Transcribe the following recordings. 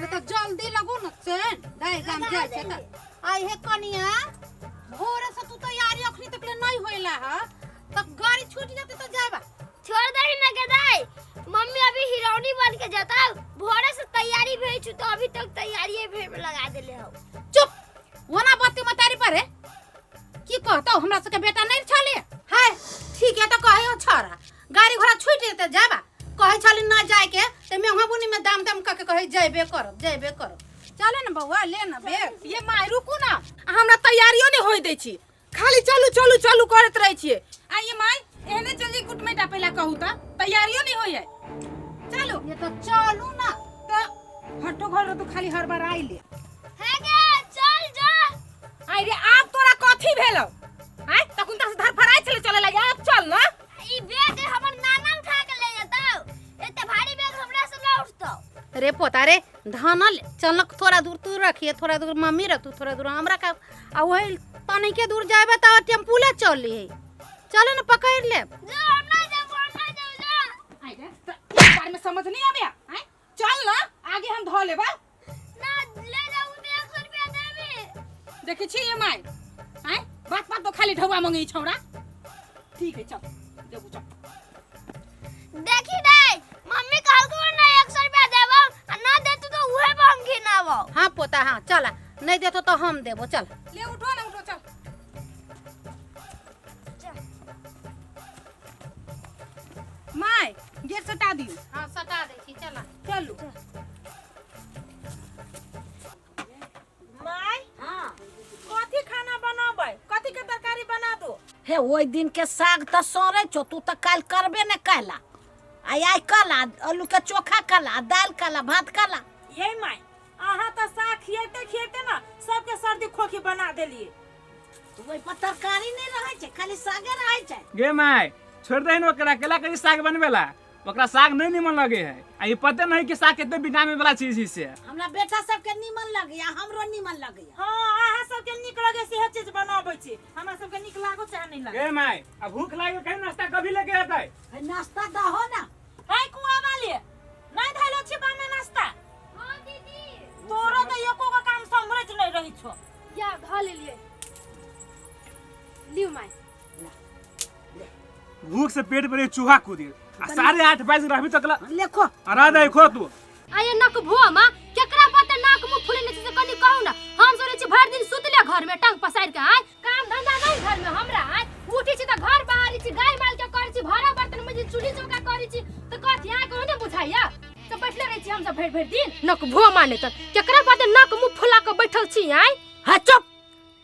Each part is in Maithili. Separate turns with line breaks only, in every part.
रे तो जल्दी लगू न चैन दाइ गाम जाइ छै त आइ हे कनिया भोरे से तू तैयारी अखनी तक ले नहीं होइला ह तब गाड़ी छूट जेतै त जाबा
छोड़ दही ना के दाई मम्मी अभी हिरौनी बन के जाता भोरे से तैयारी भेल छु तो अभी तक तैयारी भेल में लगा देले हो
चुप ओना बत्ती मतारी पर है की कहतौ हमरा सबके बेटा नहीं छले हाय ठीक है तो कहे हो छरा गाड़ी घोड़ा छूट जेतै जाबा कहै छली ना जाए के ते मेहुआ बुनी में दाम दाम कह के कहै जयबे करब जयबे करब चले न बौआ ले न बेग
ये माय रुकू ना आ हमरा तैयारियो नहीं होय दै छी खाली चलू चलू चलू करैत रहै छियै आ ये माय एहने चल जी कुटमेटा पहला कहू त तैयारियो नहीं होय है चलू
ये तो चलू ना
त हटो घर तो खाली हड़बड़ाई ले
हे गे चल जा
आई रे आब तोरा कथी भेलौ आय तखन त धरफड़ाइ छले चले लागे आब चल ना
ई बैग हमर नाना उठा के ले जतौ एते भारी बैग हमरा से ना उठतौ
रे पोता रे धान ले चल न थोड़ा दूर तू रखिए थोड़ा दूर मम्मी रख तू थोड़ा दूर हम रखब आ वही तनिके दूर जाबे त टेम्पू ले चली है चलो न पकड़ ले
जा हम ना जाबो हम ना जाबो जा
आई रे त एक बार में समझ नहीं आबे आय चल ना आगे हम धो लेबा
ना ले जाऊ तो 100 रुपया देबी
देखै छी ये माय आय बात बात तो खाली ढौआ मंगै छौड़ा ठीक है चल देबू चल
देखी दाई मम्मी कहलको ना 100 रुपया देबो आ ना देतू तो उहे पर हम घिनाबो
हाँ पोता हाँ चल नहीं देतो तो हम देबो चल
ले उठो ना उठो चल माय गेट सटा दियो
हाँ सटा दै छी चल
चलू माय
हाँ
कथी खाना बनाबै कथी के तरकारी बना दो
हे ओहि दिन के साग तऽ सड़ै छौ तू तऽ काल्हि करबे ने कैला आइ आइ कला आलू के चोखा कला दालि कला भात कला
ये माय अहाँ तऽ साग खियैते खियैते ना सबके सर्दी खोखी बना देलिए
तऽ ओहि पर तरकारी नहि रहै छै खाली सागे रहै छै
गे माय छोड़ दही ने ओकरा केला करी साग बनबेला ओकरा साग नहीं निमन लगे है आ ई पते नहीं कि साग कते विटामिन वाला चीज है से
हमरा बेटा सबके नीमन लगैया हमरो नीमन लगैया
हाँ अहाँ सबके नीक लगे सेहे चीज बनाबै छी हमरा सबके नीक लागो चाहे नहीं लागे
गे माय आ भूख लागे कहीं नाश्ता कभी लेके आता है
है नाश्ता दहो ना
है कुआ वाली नहीं धैलो छी बामे नाश्ता
हाँ दीदी
तोरो तऽ एको गो काम सम्हरैत नहीं रही छो
या धऽ लेलियै लिउ माय
भूख से पेट पर चूहा कूद गेल आ 8:30 बाजि गेल अभी तक ला
लेखो
अरा दे खो तू
आये नक भुआ माँ केकरा बाते नाक मुंह फुलेने छै से कनी कहू ना हम सोचै छी भरि दिन सुतले घर में टांग पसारि के आय काम धंधा नहीं घर में हमरा आय उठै छी त घर बाहरी छी गाय माल के करै छी भाड़ा बर्तन में चूल्ही चौका करै छी त कथी अहाँ के ओने बुझाइया त बैठले रहै छी हम सब भरि भरि दिन नक भुआ माने त केकरा बाते नाक मुंह फुला के बैठल छी आय
है चुप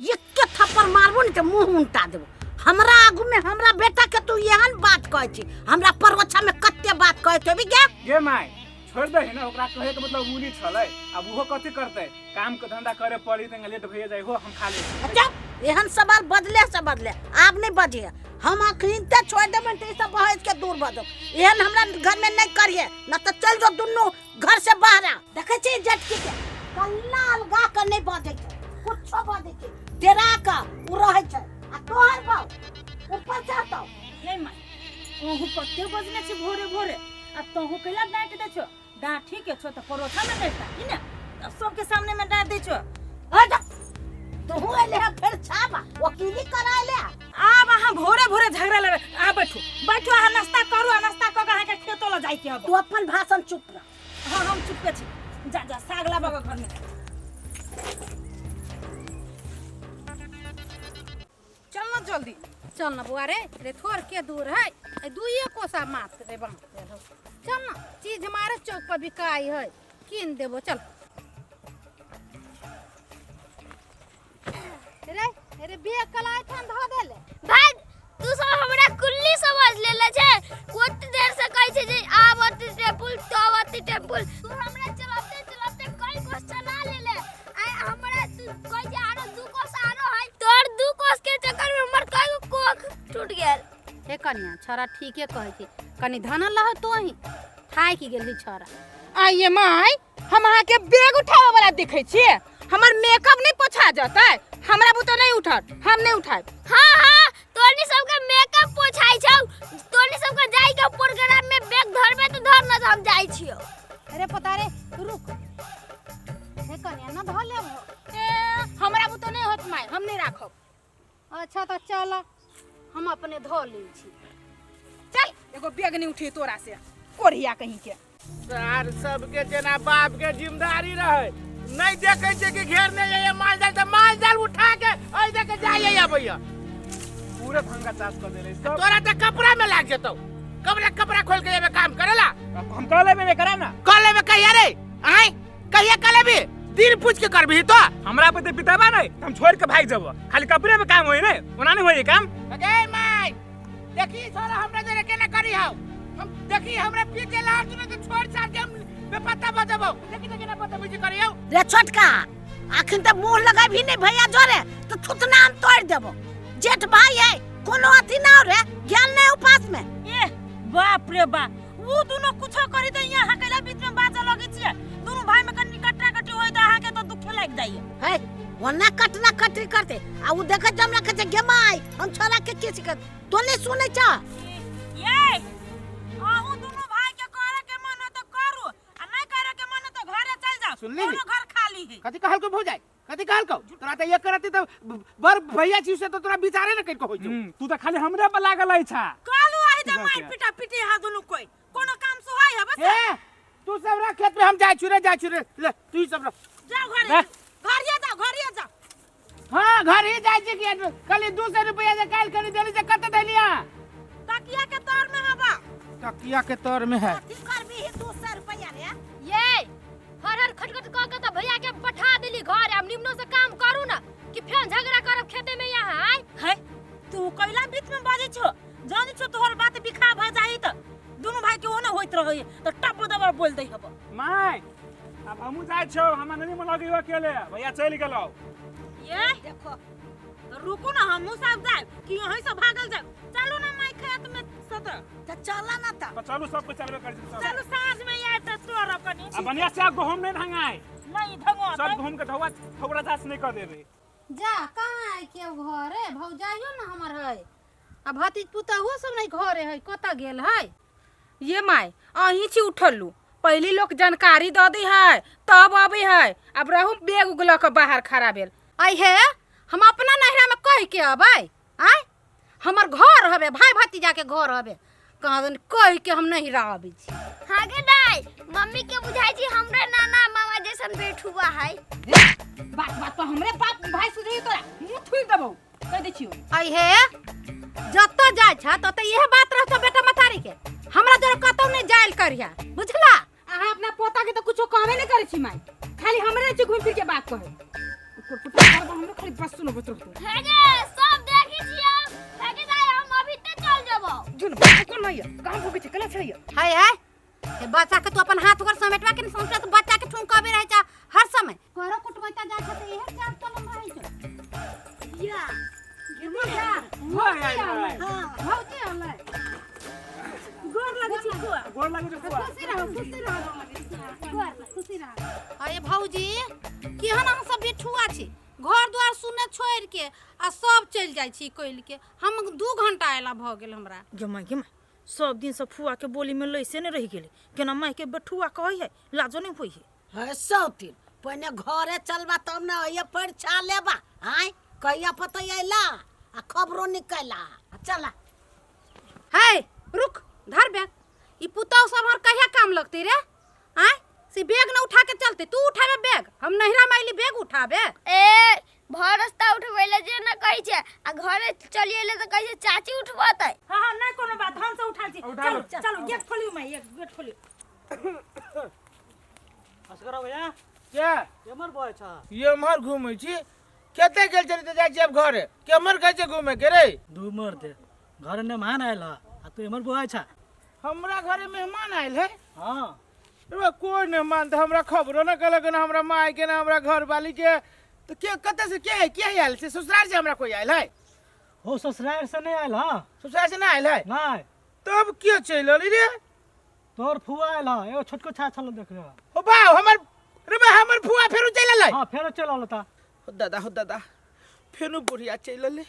एके थप्पड़ मारबो ने तऽ मुंह उनटा देबो हमरा आगू में हमरा बेटा के तू एहन बात कहै छी हमरा परोछा में कते बात कहैत हेबी गे
गे माय छोड़ दे ने ओकरा कहे के मतलब उली छलै अब ओहो कथी करतै काम के धंधा करे पड़ी त लेट भइए जाइ हो हम खा ले
चुप एहन सवाल बदले से बदले आब नहीं बजिए हम अखनिते छोड़ देबै तऽ ई सब बहस के दूर भऽ जाओ एहन हमरा घर में नहीं करिए न तऽ चल जो दुनू घर से बाहर आ देखै छी जेठकी के कल्ला अलगा के नहीं बजै छै कुछो बजै छै डेरा के उ रहै छै आ तोहर बाप ऊपर चढ़तौ
ये माय ओहू कते बजने छी भोरे भोरे आ तोहू कैला डांट दै छो डांट ठीक छो तऽ परोठा में डांटता की ने अब सबके सामने में डांट दै छो
हट तोहू एले है फेर छाबा वकीली कराए ले
आब अहाँ भोरे भोरे झगड़ा लगे अहाँ बैठू बैठू अहाँ नाश्ता करू आ नाश्ता कऽ के अहाँके खेतो लऽ जाइके हब
तू अपन भाषण चुप रह
हाँ हम चुप के छी जा जा साग लाबऽ घर में
चल ना जल्दी
चल ना बुआ रे रे थोड़ के दूर है ए दुइये कोसा मात रे बाप रे हो। चल ना चीज हमारे चौक पर बिकाई है कीन देबो चल रे रे बे कलाई थान धो देले
भाग तू सब हमरा कुल्ली समझ लेले छै ओते देर से कहै छै जे आब ओते टेम्पुल तो ओते टेम्पुल तू हमरा चलाते चलाते कई कोस चला लेले आ हमरा तू कहै छै आरो दू कोस आरो है तोर दू कोस के चक्कर में हमर कई गो कोख टूट गेल
हे कनिया छोरा ठीके कहै छै कनि धन लह तोही थाकि गेल है छोरा
आइए माय हम अहाँके बैग उठावे वाला देखै छियै हमर मेकअप नहीं पोछा जतै हमरा बुते नहीं उठत हम नहीं उठाएब
हाँ हाँ तोनी सबके मेकअप पोछाई छौ तोनी सबके जाई के प्रोग्राम में बैग धरबे तो धर ना तो हम जाई छियो
अरे पता रे रुक हे कनिया न धो लेबो।
ए हमरा बुते नहीं होत माय, हम नहीं राखब।
अच्छा तो चल हम अपने धो लै छी।
चल एगो बैग नहीं उठे तोरा से कोढ़िया कहीं के।
सार सबके जेना बाप के जिम्मेदारी रहे, नहीं देखे छै कि घेरने जाइए माल जाल तऽ माल जाल उठा के एहि दे के जाइए अबैया।
पूरा धान चास कर देले सब।
तोरा तऽ कपड़ा में लाग जेतौ, कपड़ा कपड़ा खोल के जेबे काम करेला।
हम कह लेबे ने करा ना।
कह लेबे कहिया रे? आय कहिया कह लेबे? दिन पूछ के करबही तो।
हमरा पे पिताबा नहीं हम छोड़ के भाग जब, खाली कपड़े में काम होई ने, ओना नहीं होई काम।
अगे my देखी छोरा हमरा जरे केना करी हाउ, हम देखी हमरा पीछे लाल तू तो छोड़ छाड़ के हम बेपत्ता भ जबौ। देखी तो केना पता बुझी करी हाउ।
रे छोटका अखन त मुंह लगाबी नहीं भैया जोरे तो थुतना हम तोड़ देबो। जेठ भाई है कोनो अथी ना रे, ज्ञान नहीं उपास में।
ए बाप रे बाप, वो दोनों कुछो करी त यहाँ कैला बीच में बाजा लगे छिए, दोनों भाई में कनी कटरा कटी होय त अहाँ के तो दुखे लाग जाइए।
है ओना कटना कटरी करते आ उ देखे जमला के गे माई हम छोरा के किछ कर तो नहीं सुनै छ।
ये अहू दोनों भाई के करे के मन हो त करू आ नहीं करे के मन हो त घरे चल जाओ।
सुनली?
दोनों घर खाली है।
कथी कहल को भौजाई, कथी कहल को तोरा त एक करती त बर भैया छी से त तोरा विचारे न कइको होई छौ।
तू त खाली हमरे पर लागल है छा।
कालू आई जे मार पिटा पिटी हा दोनों कोई कोनो काम सुहाई है बस।
ए तू सब रख खेत में, हम जाय छु रे, जाय छु रे, ले तू ही सब रख।
जाओ घरे, घरे जाओ, घरे जाओ।
हां घर ही जाय छी कि खाली 200 रुपया जे काल करी देली से कत देलिया?
तकिया के तर में हबा।
तकिया के तर में है।
कथी करबी ही 200 रुपया रे?
ये हर हर खटखट क के त भैया के पठा देली घर, अब निमनो से काम करू ना कि फेन झगड़ा करब खेते में यहाँ आय।
है तू कैला बीच में बाजै छो, जानै छो तोहर बात बिखा भ जाई त दुनु भाई के ओना होइत रहै त टप दबर बोल दै हब।
My अब हमहु जाय छौ, हमरा नहीं मन लगैयो अकेले, भैया चलि गेलौ।
ये
देखो
रुकू ना हमहु सब जाय कि यहीं से भागल जाय। चलू ना my खेत में सत
त चला ना त।
त चलू सब कुछ चलबे करै छी सब।
चलू साँझ में आय त तोरा कनी।
आ बढ़िया से गहुम नहीं धंगाय।
नहीं धंगो
सब गहुम के धौवा थौरा जास नहीं कर देबे।
जा कहाँ है के घरे भौजाइयो ना हमर है आ भतीज पुतहुओ सब नहीं घरे है, कतऽ गेल है?
ये my अहीं छी उठलू, पहली लोग जानकारी the they है तब अबे है। अब रहू बैग उग लऽ के बाहर खड़ा भेल।
आई हे हम अपना नैहरा में कह के अबै आय, हमर घर हबे भाई भतीजा के घर हबे, कहाँ दन कह के हम नहीं अबै छी।
हाँ गे दाई, मम्मी के बुझाई छी हमरे नाना मामा जैसन बेठुआ है।
बात बात पर हमरे बाप भाई सुझै तोरा मुंह थुइ देबौ कह दै छियौ।
आई हे जतऽ जाइ छ ततऽ इहे बात रहतौ बेटा मतारी के, हमरा जरे कतौ नहीं जायल करिया बुझला।
अहाँ अपना पोता के तो कुछो कहबे नहीं करै छी माई, खाली हमरे छी घूम फिर के बात कहै। कुटकुटा करबो हमरो खाली बस सुनबो रहतौ।
हे गे सब देखै छियै, हे गे दाई हम अभी ते चल जेबौ।
जुन कोन नहीं है कहाँ भूखे छै केना छै?
हाय हाय हे बच्चा के तू अपन हाथ गोर समेटवा के नहीं समझ तो बच्चा के ठुमकबे रहे छ हर समय। करो कुटमैता जा छ त इहे चाल चलन रहे छ।
या
जा
हाय हाय
भौजी अलै
गोर लगै छी फुआ।
गोर लगै छी फुआ।
खुशी रहो, खुशी रहो, खुशी रहो। अरे भौजी केहन अहाँ सब बेठुआ छी, घर द्वार सुने छोड़ के आ सब चलि जाइ छी कोइल के। हम 2 घंटा अयला भऽ गेल हमरा।
गे माय गे माय, सब दिन से फुआ के बोली में लैसे नहीं रह गेलै, केना माय के बेठुआ कहै है, लाजो नहीं होई है।
है सौतिन पहिने घरे चलबा तब ना होइए परीक्षा लेबा। आय कहिया पता अयला आ खबरो निकला। चला
है रुक धर बैग, ई पुतहु सब हमर कहिया काम लगतै रे? आय से बैग न उठा के चलते, तू उठाबे बैग, हम नैहरा में अइली बैग उठाबे।
ए भर रास्ता उठबै ले जे न कहै छै आ घरे चलि अइले त कहै छै चाची उठबतै।
हां हां नहीं कोनो बात, हम से उठा छी।
उठा लो।
चलू चलू गेट खोलियो my, एक गेट खोलियो।
असगरा भैया
क्या
केमर बॉय छा?
ये एम्हर घूमै छी, कते गेल चली त जाइ छी अब घरे, केम्हर कहै छै घूमे के रे?
दू मर दे घर मेहमान आयल है आ तू एम्हर बॉय छा?
हमरा घरे मेहमान आयल है?
हां।
रे कोई मेहमान त हमरा खबरो न कलक, न हमरा माय के न हमरा घर वाली के, त के कते से के है, के आयल से? ससुराल से हमरा कोई आयल है?
हो ससुराल से नहीं आयल है।
ससुराल से नहीं आयल है?
नहीं।
तब के चलि अली रे?
तोर फुआ आयल है, एगो छोटको छा छल देख रे।
हो बा हमर रे बा हमर फुआ फेरो चलि अलै।
हां फेरो चलि अलै ता।
हो दादा, हो दादा फेनो बुढ़िया चलि अलै,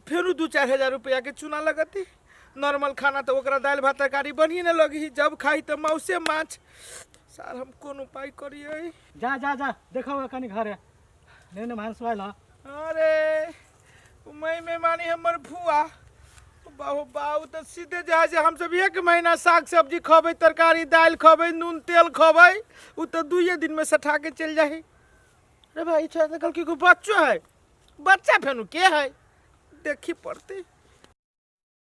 फेरो 2-4 हजार रुपया के चूना लगती। नॉर्मल खाना तो ओकरा दालि भात तरकारी बनिए न लगी, जब खाई तो मौसे माछ। सार हम कोन उपाय करियै?
जा जा जा, देखो कनी घरे ने ने भानस आयल ह।
अरे मई में मानी हमर फुआ बाबू बाबू तऽ सीधे जाइ छै। हमसब एक महीना साग सब्जी खबै, तरकारी दालि खबै, नून तेल खबै, ओ तऽ दुइए दिनमे सठा के चलि जाइ। अरे भाई, छोड़ा तऽ कहलकै एगो बच्चो है, बच्चा फेनु के है, देखी पड़तै।